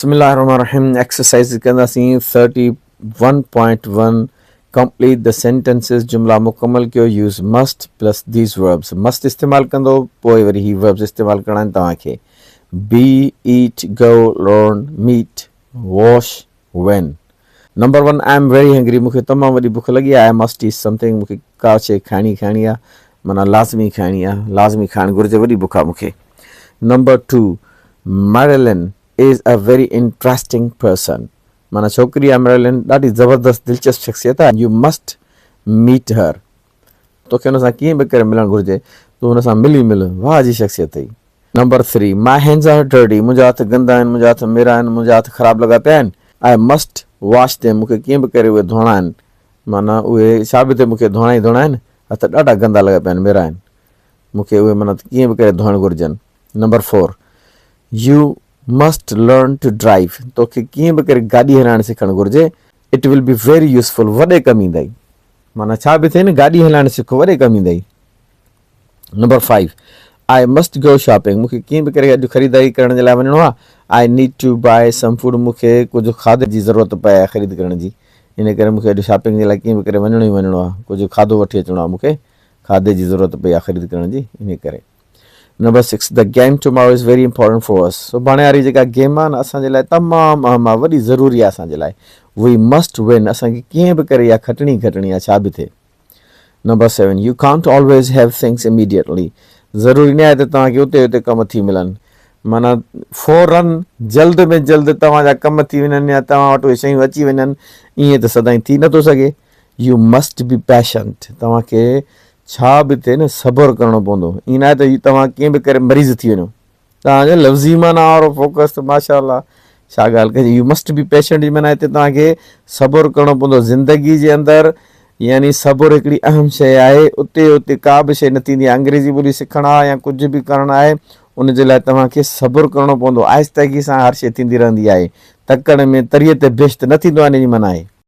بسم الله الرحمن الرحيم ايڪسرسائز ڪنداسين 31.1 ڪمپليٽ the sentences جملا مڪمل ڪيو use must plus these verbs must استعمال ڪندو پوء وري هي وربس استعمال ڪرڻا آهن توهان کي be eat go learn meet wash when number 1 I am very hungry مون کي تمام وڏي بک لڳي آهي I must eat something مون کي ڪا شيء کائڻي کائڻي آهي معنيٰ لازمي کائڻي آهي لازمي کائڻ گهرجي وڏي بک آهي مون کي number 2 Marilyn is a very interesting person معنيٰ ڇوڪري آهي ميرلين ڏاڍي زبردست دلچسپ شخصيت آهي يو مسٽ ميٽ هر توکي هن سان ڪيئن به ڪري ملڻ گهرجي تون هن سان مل ئي مل واهه جي شخصيت اٿئي. Number three my hands are dirty منهنجا هٿ گندا آهن منهنجا هٿ ميرا آهن منهنجا هٿ خراب لڳا پيا آهن I must wash them مون کي ڪيئن به ڪري اهي ڌوئڻا آهن معنيٰ اهي ڇا به ٿئي مون کي ڌوئڻا ئي ڌوئڻا آهن هٿ ڏاڍا گندا لڳا پيا آهن ميرا آهن مون کي اهي معنيٰ ڪيئن به ڪري ڌوئڻ گهرجن number four you must learn to drive توکي ڪيئن به ڪري گاڏي هلائڻ سکڻ گهرجي it will be very useful وڏي ڪم ايندئي. معنيٰ ڇا به ٿئي نه گاڏي هلائڻ سک وڏي ڪم ايندئي. Number five I must go shopping مون کي ڪيئن به ڪري اڄ خريداري ڪرڻ جي لاء وڃڻو آهي I need to buy some food مون کي ڪجهه کاڌي جي ضرورت پئي آهي خريد ڪرڻ جي ان ڪري مون کي اڄ شاپنگ جي لاء ڪيئن به ڪري وڃڻو ئي وڃڻو آهي ڪجهه کاڌو وٺي اچڻو آهي مون کي کاڌي جي ضرورت پئي آهي خريد ڪرڻ جي ان ڪري. Number six the game tomorrow is very important for us سڀاڻي واري جيڪا گيم آهي نه اسان جي لاء تمام اهم آهي وڏي ضروري آهي اسان جي لاء وي مسٽ ون اسان کي ڪيئن به ڪري اها کٽڻي کٽڻي آهي ڇا به ٿئي number seven you can't always have things immediately ضروري نه آهي ته توهان کي اتي اتي ڪم ٿي ملن معنيٰ فورن جلد ۾ جلد توهان جا ڪم ٿي وڃن يا توهان وٽ اهي شيون اچي وڃن ائين ته سدائين ٿي نٿو سگهي يو مسٽ بي پيشنٽ توهان کي ڇا به ٿئي نه صبر ڪرڻو پوندو ائين ناهي ته توهان ڪيئن به ڪري مريض ٿي وڃو توهان جو لفظي معنيٰ وارو فوڪس ته ماشاء الله ڇا ڳالهه ڪجي يو مسٽ بي پيشنٽ جي معنيٰ هتي توهان کي صبر ڪرڻو پوندو زندگي جي اندر يعني صبر هڪڙي اهم شيء آهي اتي اتي ڪا به شيء نه ٿيندي آهي انگريزي ٻولي سکڻ آهي يا ڪجهه به ڪرڻ آهي ان جي لاء توهان کي صبر ڪرڻو پوندو آهستگي سان هر شيء ٿيندي رهندي آهي تڪڙ ۾ تريء تي بهشت نه ٿيندو آهي ان جي معنيٰ آهي.